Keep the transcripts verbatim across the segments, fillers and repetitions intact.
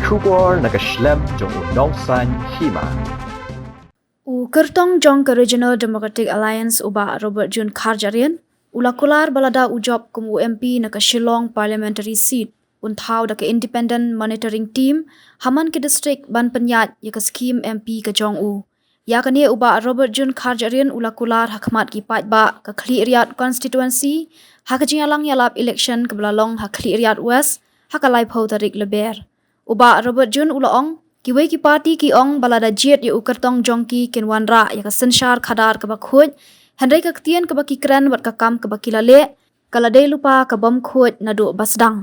Khubor na ka shlem jong u Nongsaiñ Hima. U kyrtong jong ka Regional Democratic Alliance u Bah Robert June Kharjahrian u la kular ba lada u jop kum u M P na ka Shillong Parliamentary Seat un thaw da ka Independent Monitoring Team ha man ka district ban pynïaid ïa ka skhim M P ka jong u. Ïa kane u Bah Robert June Kharjahrian u la kular ha khmat ki paidbah ka Khliehriat Constituency ha ka jingïalang ïalap election kaba la long ha Khliehriat West ha ka laiphew tarik Lber. U Bah Robert June u la ong, kiwei ki party ki ong ba lada jied ïa u kyrtong jong ki kin wanrah ïa ka synshar khadar kaba khuid, hynrei ka ktien kaba ki kren bad ka kam kaba ki la leh ka la dei lypa ka bym khuid naduh ba sdang.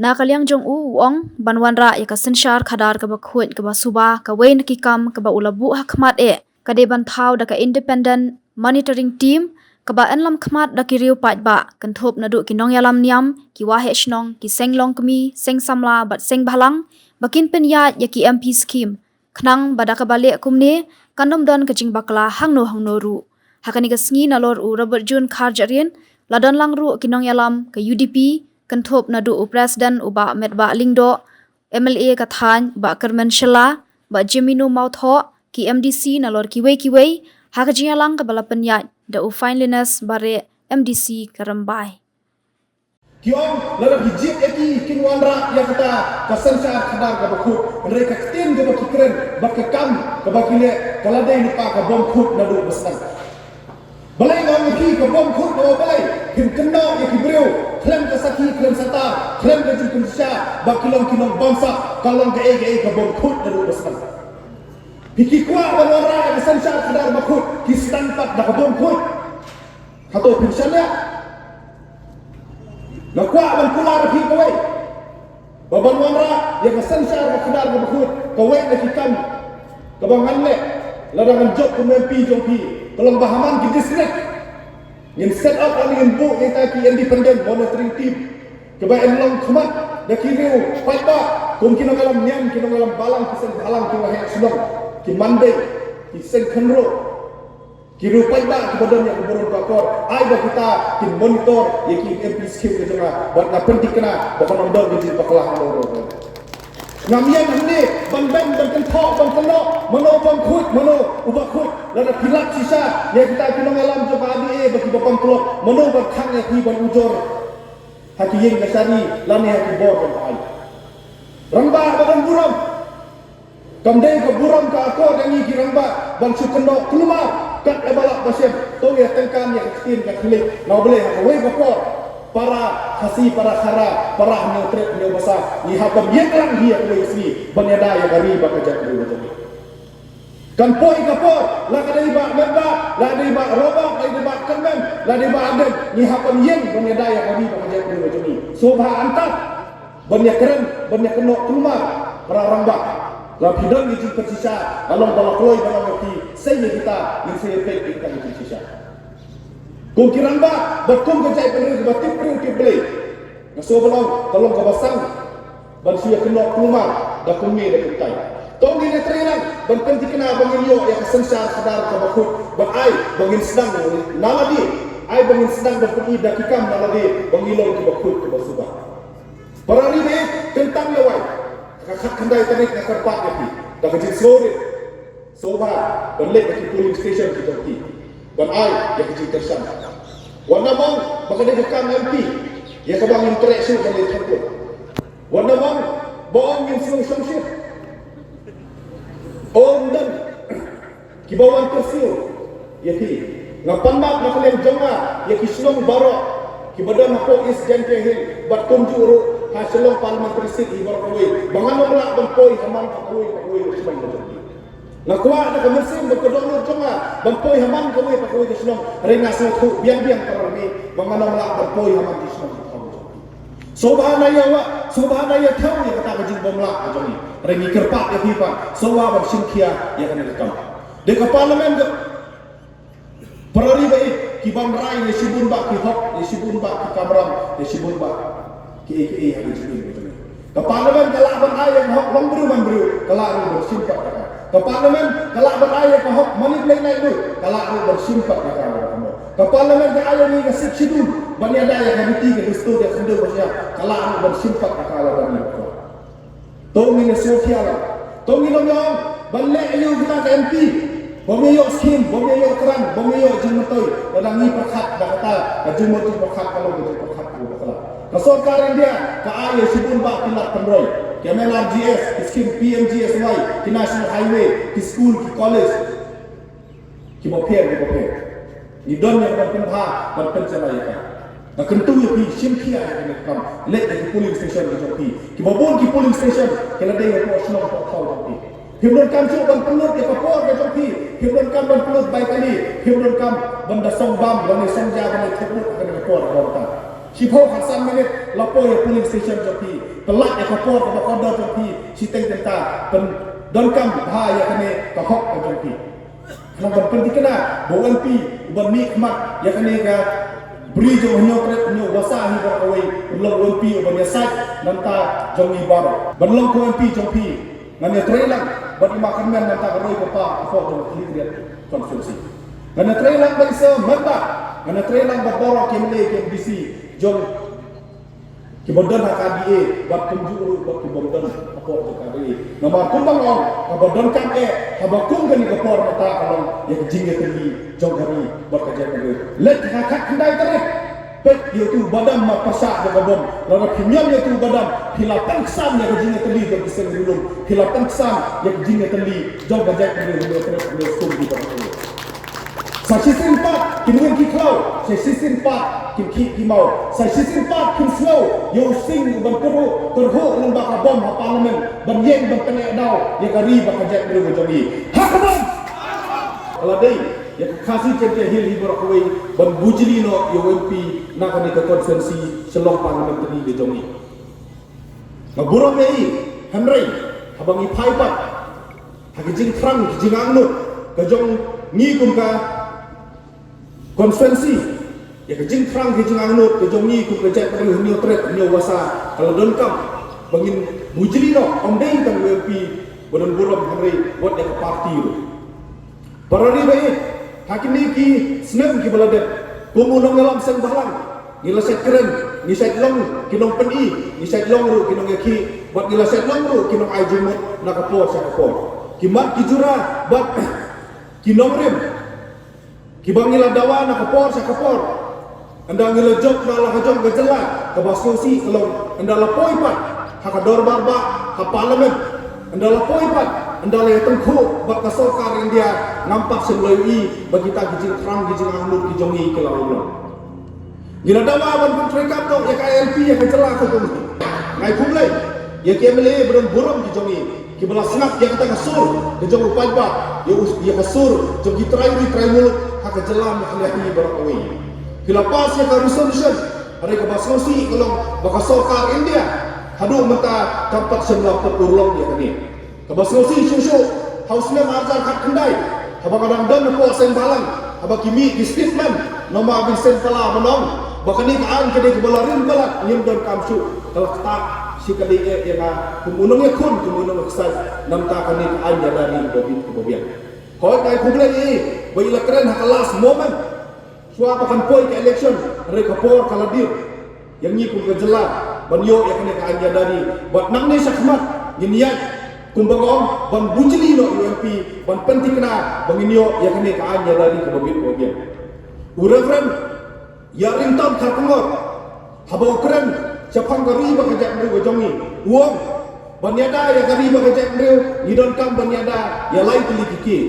Na ka liang jong u u ong ban wanrah ïa ka synshar khadar kaba khuid kaba suba, kawei na ki kam kaba u la buh ha khmat eh ka dei ban thaw da ka Independent Monitoring Team kaba ynlam khmat da ki riew paidbah, kynthup naduh ki nongïalam niam, ki waheh shnong, ki seng longkmie, seng samla bad seng bhalang ba kin pynïaid ïa ki M P skhim, khnang ba da kaba leh kumne kan ym don ka jingbakla hangno hangno ruh. Ha kane ka sngi nalor u Robert June Kharjahrian la don lang ruh ki nongïalam ka U D P, kynthup naduh u President u Bah Metbah Lyngdoh, M L A ka thaiñ Bah Kyrmen Shylla, Bah Jemino Mawthoh, ki M D C nalor kiwei kiwei ha ka jingïalang kaba la pynïaid da u Finelyness Bareh, M D C ka Rymbai. Ki ong lada ki jied ïa ki kin wanrah ïa kata ka synshar khadar kaba khuid, hynrei ka ktien kaba ki kren bad ka kam kaba ki leh ka la dei lypa ka bym khuid naduh ba sdang. Balei nga ong ïa ki ka bym khuid, namar balei? Kin kynnoh ïa ki briew khlem ka sakhi khlem satar khlem ka jingpynshisha ba ki long ki nongbamsap, ka long kaei kaei ka bym khuid naduh ba sdang. Phi ki kwah ban wanrah ïa ka synshar khadar ba khuid, ki sdang pat da ka bym khuid. Hato phin shaniah? Nga kwah ban kular ïa phi kawei ba ban wanrah ïa ka synshar khadar kaba khuid, kawei na ki kam kaba ngan leh lada ngan jop kum u M P jong phi ka long ba ha man ki district ngin set up lane ngin buh ïa kita ki Independent Monitoring Team kiba ynlong khmat da ki riew paidbah, kum ki nongïalam niam, ki nongïalam balang, ki seng bhalang, ki waheh shnong, ki mandei, ki seng khynroo, ki riew paidbah kiba don ïa ka burom ka akor, ai ba kita kin monitor ïa ki M P skhim ka jong nga bad nga pynthikna ba kan ym don ka jingbakla hangno ruh. Ngam ïeng hangne ban beng ban kynthoh ban kynnoh mano uba khuid mano uba khuid. Lada phi lap shisha ïa kita ki nongïalam jong ka R D A ba kiba pang klop, mano ban khang ïa ki ban ujor ha ki ïing ka shari lane ha ki bor jong ka aiñ? Rangbah ba don burom. Kam dei ka burom ka akor ïa ngi ki rangbah ban shu kynnoh kulmar kat ïa ba lah ba shem. To ïa tyngkan ïa ka ktien ka thylliej. Nga U Blei, ha kawei ka por para Khasi, para Khara, para Hynñiewtrep Hynñiewbasa, ngi hap ban ïeng lang hi ha kawei ka sngi ban ïada ïa ka ri bad ka jaitbynriew ka jong ngi. Kan poi ka por, la ka dei Bah Metbah, la dei Bah Robert, la dei Bah Kyrmen, la dei Bah Ardent, ngi hap ban ïeng ban ïada ïa ka ri bad ka jaitbynriew ka jong ngi. Sngewbha, antad ban ïakren, ban ïakynnoh kulmar, para rangbah. La phi don ki jingpynshisha, la long ba la kloi ban ong ïa phi, sei ïa kita, ngin sei ïa peit ïa kita ki jingshisha. Kum ki rangbah bad kum ka jaitbynriew kiba tip briew tip Blei, nga sngewbha ban ong ka long kaba sang ban shu ïakynnoh kulmar da kumne da kumtai. To ngin ïatrei lang ban pynthikna ba ngin ïoh ïa ka synshar khadar kaba khuid, ban ai ba ngin sdang na lade, ai ba ngin sdang ban pyni da ki kam na lade ba ngi long kiba khuid kiba suba. Para ri, ba ïeit, kyntang lawei ka khatkhyndai tarik nga kyrpad ïa phi da ka jingsngewrit, sngewbha ban leit ha ki polling station ki jong phi ban ai ïa ka jingkyrshan. Wat nym ong ba ka dei ka kam M P ïa kaba ngin treh shuh ban leit thaw vote. Wat nym ong ba ong ngin sngew shongshit. Ym don kiba wan kyrsiew ïa phi. Nga pan map na ka liang jong nga ïa ki shnong baroh kiba don hapoh East Jaintia Hills bad kumjuh ruh ha Shillong Parliamentary Seat hi baroh kawei, ba ngan ym lah ban poi ha man ka kawei ka kawei ka shnong ka jong phi. Nga kwah da ka mynsiem bad ka dohnud jong nga ban poi ha man kawei pa kawei ka shnong, hynrei nga sngewthuh biang biang, para ri, ba ngan ym lah ban poi ha man ki shnong ki thaw jong phi. Sngewbha na ïa wah, sngewbha na ïa thaw ïa kata ka jingbymlah ka jong ngi. Hynrei ngi kyrpad ïa phi pat, sngewbha ban shim khia ïa kane ka kam. Dei ka Parliament ka, para ri, ba ïeit, ki ban rai ïa shibun bah ki hok, ïa shibun bah ki kamram, ïa shibun bah kiei kiei ha ka jingim ka jong ngi. Ka Parliament ka lah ban ai ïa ka hok long briew man briew, ka lah ruh ban shim pat ïa ka. Ka Parliament ka lah ban ai ïa ka hok mane Blei Naidoo, ka lah ruh ban shim pat ïa ka lada ka mut. Ka Parliament ka ai ïa ngi ka Sixth Schedule ban ïada ïa ka riti ka dustur, ïa ka khyndew ka shyiap, ka lah ruh ban shim pat ïa ka lada ngi mut. To ngin ïa sngewthuh ïa la. To ngin ym ïa ong ban leh ïa u kita ka M P. Bym ïa ïoh skim, bym ïa ïoh krang, bym ïa ïoh jingmyntoi. Lada ngi pyrkhat da kata ka jingmut jingpyrkhat ka long ka jingpyrkhat kaba bakla. Ka sorkar India ka ai ïa shibun bah ki lad pynroi. Ki M N R G S, ki skim P M G S Y, ki national highway, ki skul, ki college. Kiba pher kiba pher. Ngi don ïa ka ban pynbha ban pynshai ïa ka. Nga kyntu ïa phi, shim khia ïa kane ka kam. Leit ïa ki polling station ki jong phi. Kiba bun ki polling station ki la dei hapoh shnong hapoh thaw jong phi. Phim donkam shuh ban pynlut ïa ka por ka jong phi. Phim donkam ban pynlut bai kali. Phim donkam ban da song bam lane song ja ban da thep lut ïa kane ka por ka jong phi. Shiphew khatsan minit la poi ïa polling station jong phi. Pynlait ïa ka por kaba kordor jong phi. Shiteng kynta pyndonkam bha ïa kane ka hok ka jong phi. Khnang ban pynthikna ba u M P uban mih khmat ïa kane ka bri jong Hynñiewtrep Hynñiewbasa hi baroh kawei un long u M P uban ïasaid na bynta jong ngi baroh. Ban long ko M P jong phi ngan ïatrei lang bad i ma Kyrmen na bynta ka roi ka par hapoh jong ka Khliehriat constituency. Ngan ïatrei lang bad i Sir Myrda, ngan ïatrei lang bad baroh ki M L A ki M D C jong kiba don ha ka D A bad kumjuh ruh bad kiba don hapoh jong ka D A. Namar kumba nga ong kaba donkam eh haba kum kane ka por mynta ka long ïa ka jingïatylli jong ka ri bad ka jaitbynriew. Leit ha ka khatkhyndai tarik. Peit ïa utu u badam marpyrshah jong ka bom. Lada phi ñion ïa utu u badam phi la pynksan ïa ka jingïatylli jong ki seng ri lum. Phi la pynksan ïa ka jingïatylli jong ka jaitbynriew. Sa shisien pat kin weng ki khlaw, sa shisien pat kin khih ki maw, sa shisien pat kin sngew ïa u sing uban kyrhuh kyrhuh lyngba ka bom ha Parliament ban ïeng ban pyneh daw ïa ka ri bad ka jaitbynriew ka jong ngi. Ha ka bom! Ka la dei ïa ka Khasi Jaintia Hills hi baroh kawei ban bujli noh ïa u M P na kane ka constituency Shillong Parliamentary ka jong ngi. Nga burom ïa i, hynrei haba ngi phai pat ha ki jingthrang ki jingangnud ka jong ngi kum ka constituency, ïa ka jingthrang ki jingangnud ka jong ngi kum ka jaitbynriew Hynñiewtrep Hynñiewbasa ka la donkam ba ngin bujli noh, ym dei tang u M P ba don burom hynrei wat ïa ka party ruh. Para ri ba ïeit, ha kine ki snem kiba la dep, kum u nongïalam seng bhalang, ngi la shait kren, ngi shait long ki nongpyni, ngi shait long ruh ki nongïakhih, bad ngi la shait long ruh ki nongai jingmut na ka por sha ka por. Ki mat ki jura bad ki nongrim kiba ngi la dawa na ka por sha ka por. Ynda ngi la jop na la ka jong ka jylla, kaba sngewsih ka long ynda la poi pat ha ka dorbar bah ha Parliament, ynda la poi pat, ynda la ïatyngkhuh bad ka sorkar India, ngam pat shym la ïohi ba kita ki jingthrang ki jingangnud ki jong ngi ki la urlong. Ngi la dawa ban pyntreikam noh ïa ka I L P ïa ka jylla ka jong ngi. Nga ai khublei ïa ki M L A ba don burom ki jong ngi. Kiba la sngap ïa kata ka sur ka jong u paidbah, ïa u, ïa ka sur jong ki trai ri trai muluk ha ka jylla Meghalaya hi baroh kawei. Ki la pass ïa ka resolution, hynrei kaba sngewsih ka long ba ka sorkar India haduh mynta kam pat shym la pynurlong ïa kane. Kaba sngewsih shuh shuh, ha u snem ar hajar khatkhyndai, haba nga dang don hapoh seng bhalang, haba ki mih ki statesman, namar Vincent Pala ban ong ba kane ka aiñ ka dei kaba la rim palat, ngim donkam shuh, ka la ktah shi kali eh ïa nga kum u nongïakhun, kum u nongïaksaid, na bynta kane ka aiñ ïada ri kaba bit kaba biang. Hooid, nga ai khublei ïa i ba i la kren ha ka last moment. Shuwa ba kan poi ka election, hynrei ka por ka la dip ïa ngi kum ka jylla ban ïoh ïa kane ka aiñ ïada ri, bad nangne shakhmat ngin ïaid kumba nga ong ban bujli noh ïa u M P ban pynthikna ba ngin ïoh ïa kane ka aiñ ïada ri kaba bit kaba biang. U Reverend Ïarington Kharkongor, haba u kren shaphang ka ri bad ka jaitbynriew ka jong ngi, u ong ban ïada ïa ka ri bad ka jaitbynriew ngi donkam ban ïada ïa lai tylli ki kiei.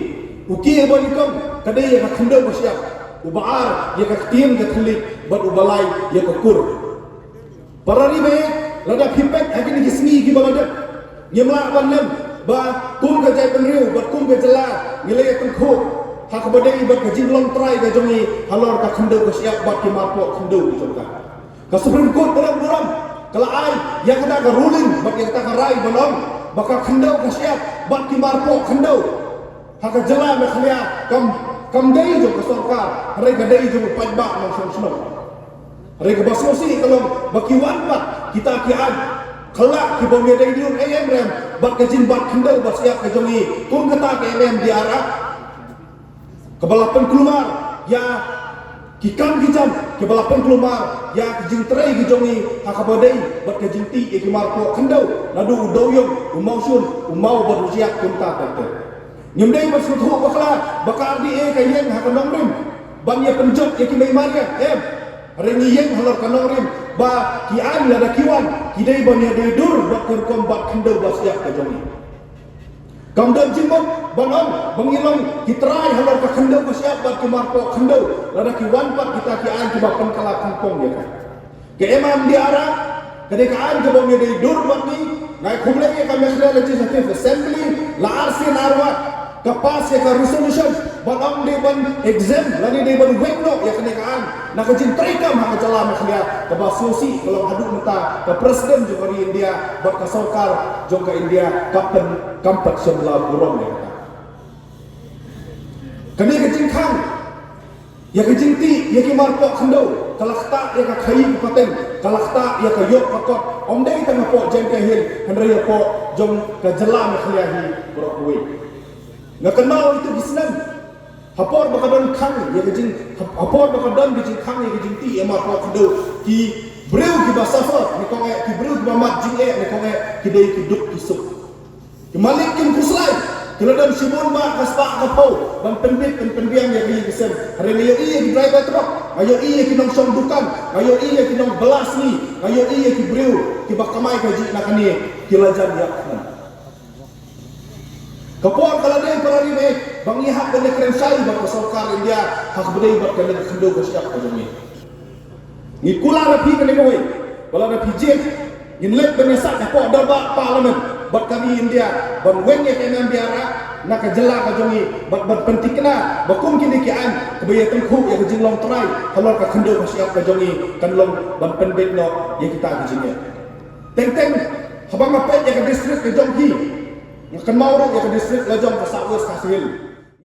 U kiei uba nyngkong ka dei ïa ka khyndew ka shyiap, uba ar ïa ka ktien ka thylliej bad uba lai ïa ka kur. Para ri ba ïeit, lada phi peit ha kine ki sngi kiba la dep, ngim lah ban lem ba kum ka jaitbynriew bad kum ka jylla ngi la ïatyngkhuh ha kaba dei bad ka jinglong trai ka jong ngi halor ka khyndew ka shyiap bad ki marpoh khyndew ki jong ka. Ka Supreme Court ka long burom ka la ai ïa kata ka ruling bad ïa kata ka rai ban ong ba ka khyndew ka shyiap bad ki marpoh khyndew ha ka jylla Meghalaya kam, kam dei jong ka sorkar, hynrei ka dei jong u paidbah nongshong shnong. Hynrei kaba sngewsih ka long ba ki wan pat kita ki aiñ, khlak ki bym ïadei dei ei ei rem bad ka jingbat khyndew ba shyiap ka jong ngi kum kata ka M M D R Act. Kaba la pynkulmar ïa Ki kam ki jam kiba la pynkulmar ïa ka jingtrei ka jong ngi ha kaba dei bad ka jingtih ïa ki marpoh khyndew, naduh u dewiong, u mawshun, u maw bad u shyiap kumta ter ter. Ngim dei ban sngewthuh bakla ba ka R D A ka ïeng ha ka nongrim ban ïa pynjot ïa ki mei mariang, em. Hynrei ngi ïeng halor ka nongrim ba ki aiñ lada ki wan ki dei ban ïadei dur bad ka rukom bad khyndew bad shyiap ka jong ngi. Kam don jingmut ban ong ba ngi long ki trai halor ka khyndew ka shyiap bad ki marpoh khyndew lada ki wan pat kita ki aiñ kiba pynkylla pynpong ïa ka. Ka M M D R Act ka dei ka aiñ kaba ïadei dur bad ngi. Nga ai khublei ïa ka Meghalaya Legislative Assembly, la arsien arwah ka pass ïa ka resolution ban ong dei ban exempt lane dei ban weng noh ïa kane ka aiñ na ka jingtrei kam ha ka jylla Meghalaya, kaba sngewsih ka long haduh mynta ka President jong ka ri India bad ka sorkar jong ka India ka pyn kam pat shym la burom ïa kata. Kane ka jingkhang ïa ka jingtih ïa ki marpoh khyndew ka la ktah ïa ka khaii ka pateng, ka la ktah ïa ka ïoh ka kot, ym dei tang hapoh Jaintia Hills hynrei hapoh jong ka jylla Meghalaya hi baroh kawei. Nga kynmaw ïa itu ki snem ha por ba ka don khang ïa ka jing, ha por ba ka don ka jingkhang ïa ka jingtih ïa marpoh khyndew, ki briew kiba suffer, ne kong eh, ki briew kiba mad jingeh, ne kong eh, ki dei ki duk ki suk. Ki malik kim khuslai, ki la don shibun bah ka spah ka phew ban pynbit pyn pynbiang ïa ka ïing ka sem. Hynrei nga ïohi ïa ki driver truck, nga ïohi ïa ki nongshong dukan, nga ïohi ïa ki nongbylla sngi, nga ïohi ïa ki briew kiba kamai kajih na kane, ki la jan ïap khnang. Ka por ka la dei para ri ba ngi hap ban ïakren shai bad ka sorkar India ha kaba dei bad ka lynti khyndew ka shyiap ka jong ngi. Ngi kular ïa phi kane kawei ba lada phi jied ngin leit ban ïasah hapoh dorbar Parliament bad ka ri India ban weng ïa ka M M D R Act na ka jylla ka jong ngi bad ban pynthikna ba kum kine ki aiñ kiba ïatyngkhuh ïa ka jinglong trai halor ka khyndew ka shyiap ka jong ngi kan long ban pynbeit noh ïa kita ki jingeh. Teng teng haba nga peit ïa ka district ka jong phi, nga kynmaw ruh ïa ka district la jong ka South West Khasi Hills.